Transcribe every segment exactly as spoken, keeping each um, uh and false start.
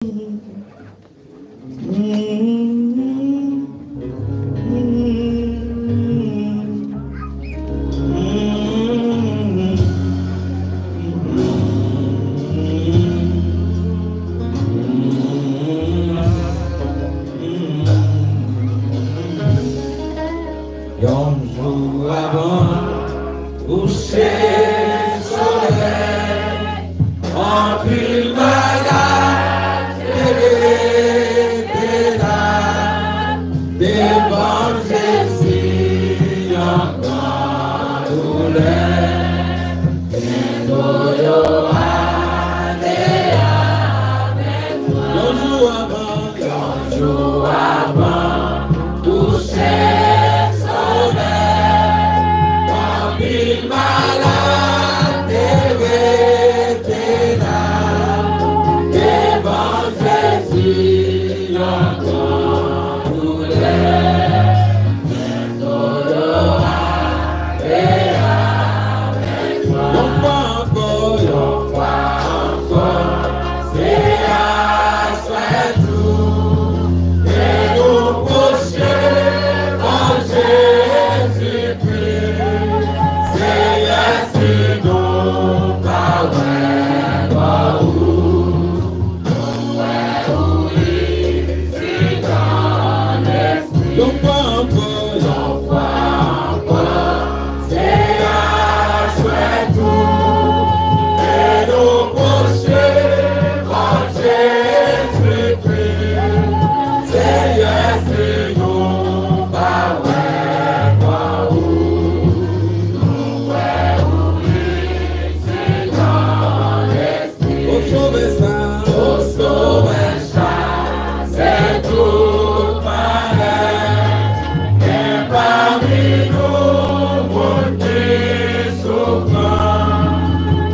Yon jou avan kouche solèy, anpil malad te rete la devan Jezi an gran doulè. Yon jou avan, yon jou avan kouche solèy, anpil malad te rete la devan Jezi an gran doulè. Yon fwa ankò, yon fwa ankò, se aswè tou ke nou pwoche bò Jezikri. Seyè, si nou pa wè bò ou, yon fwa ankò, yon fwa ankò, se aswè tou ke nou pwoche bò Jezikri. Seyè, si nou pa wè bò ou, nou wè ou isit nan lespri. O Sovè sa, o Sovè sa, se tout malè. Gen pami nou moun ki soufran,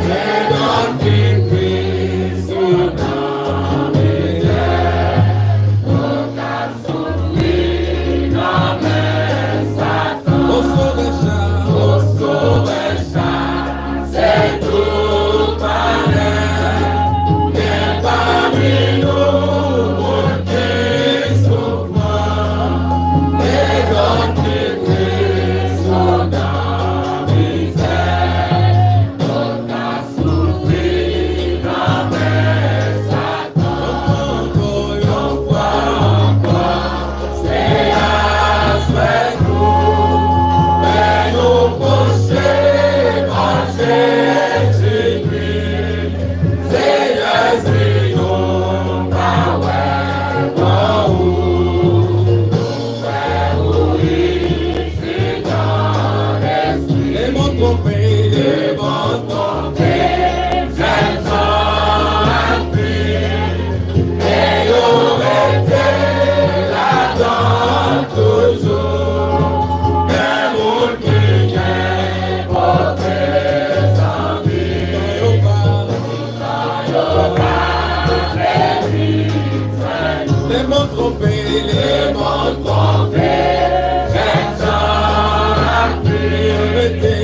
gen dòt ki tris, yo nan mizè. Nou ka soufri nan men Satan. O Sovè sa, o Sovè sa, se tout malè. Gen pami nou moun ki soufran, e dòt ki tris, yo nan mizè. Nou ka soufri nan men Satan. Ankò yon fwa ankò, se aswè tou, men nou pwoche bò Jezikri. Seyè, si nou pa wè bò ou, nou wè ou isit nan lespri. Demon twonpe, demon twonpe, jèn jan ak fi, e yo rete ladan toujou. Gen moun ki gen move zanmi, yo pa Demon twonpe, demon twonpe, jèn jan ak fi, rete,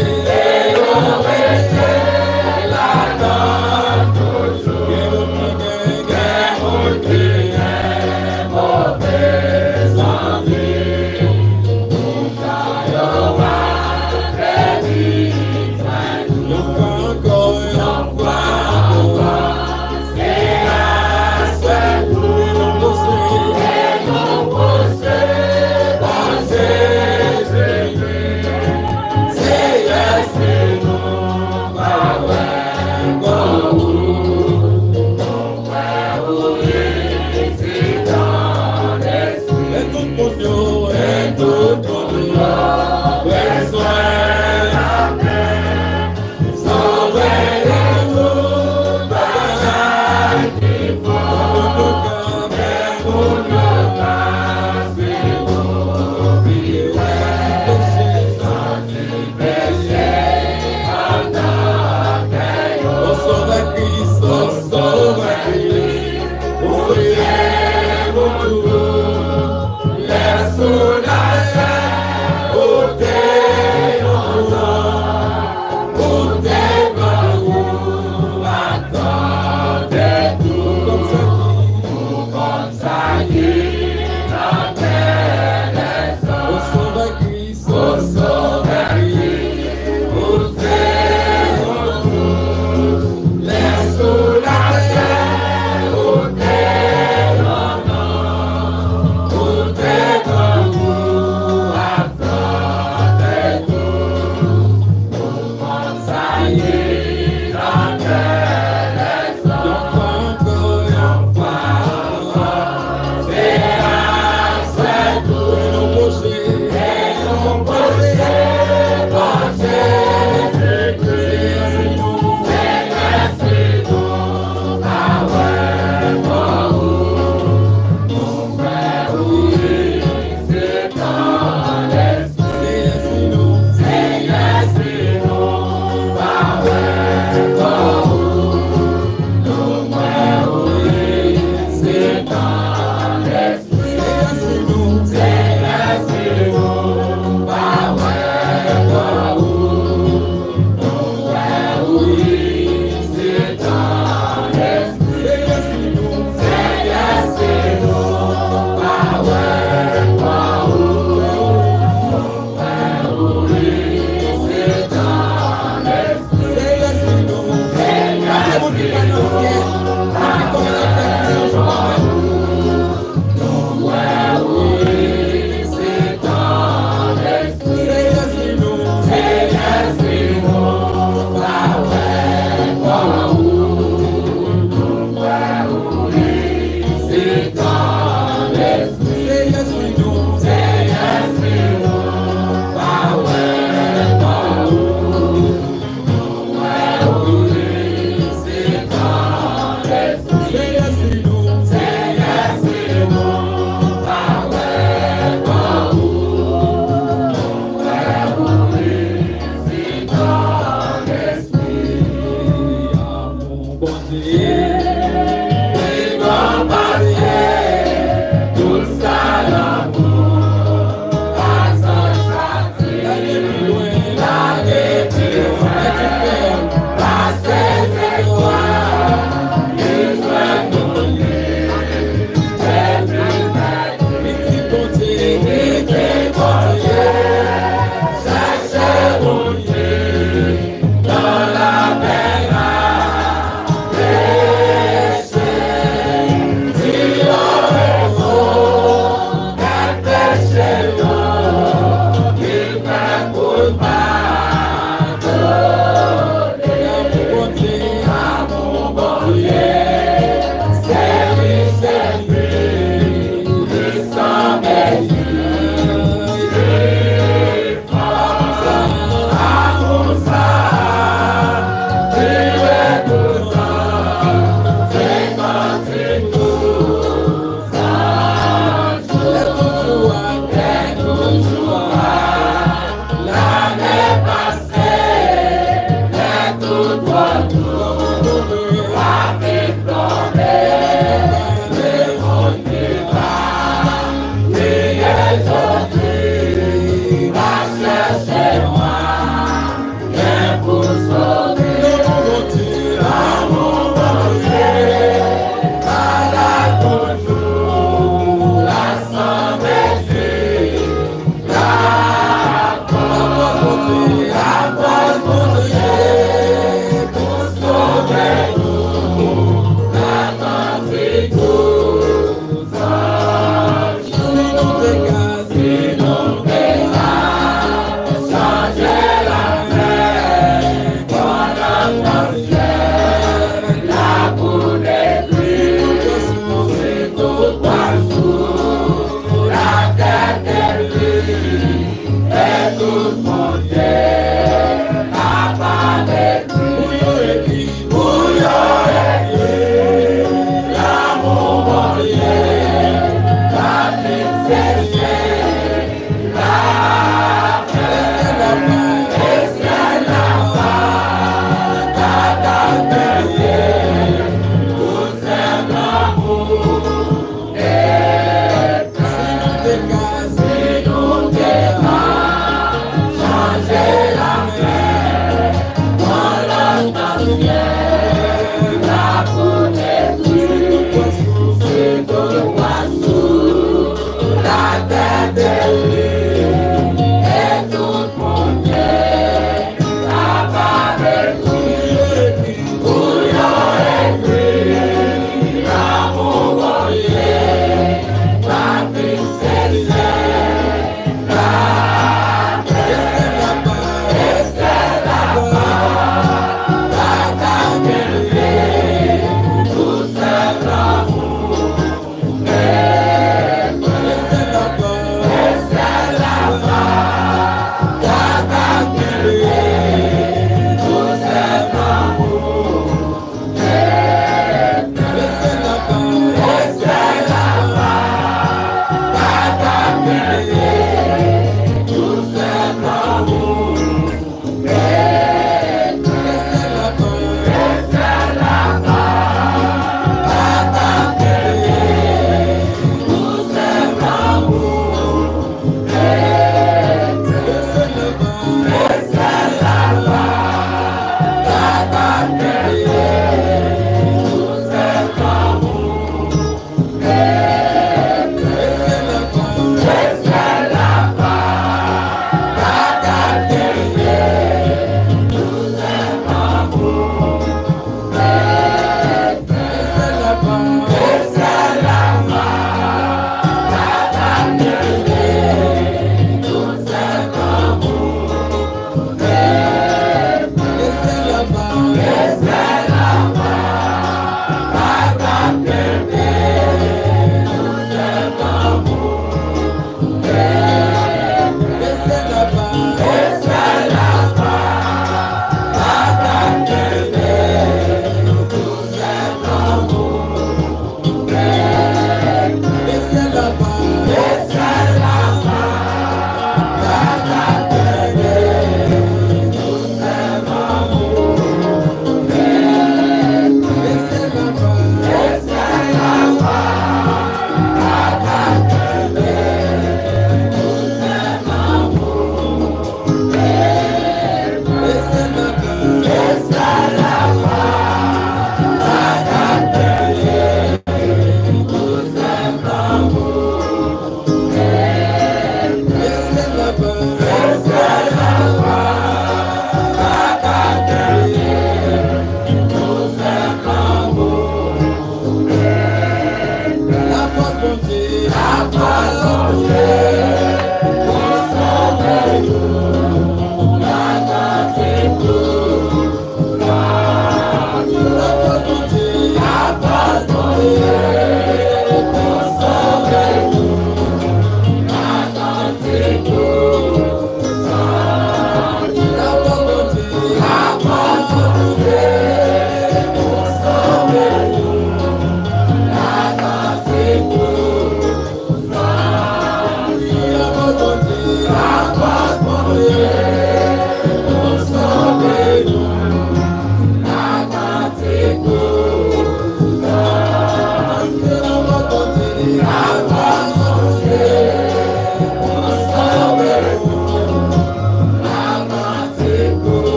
yo rete ladan toujou. Gen moun ki gen, gen moun ki gen move zanmi.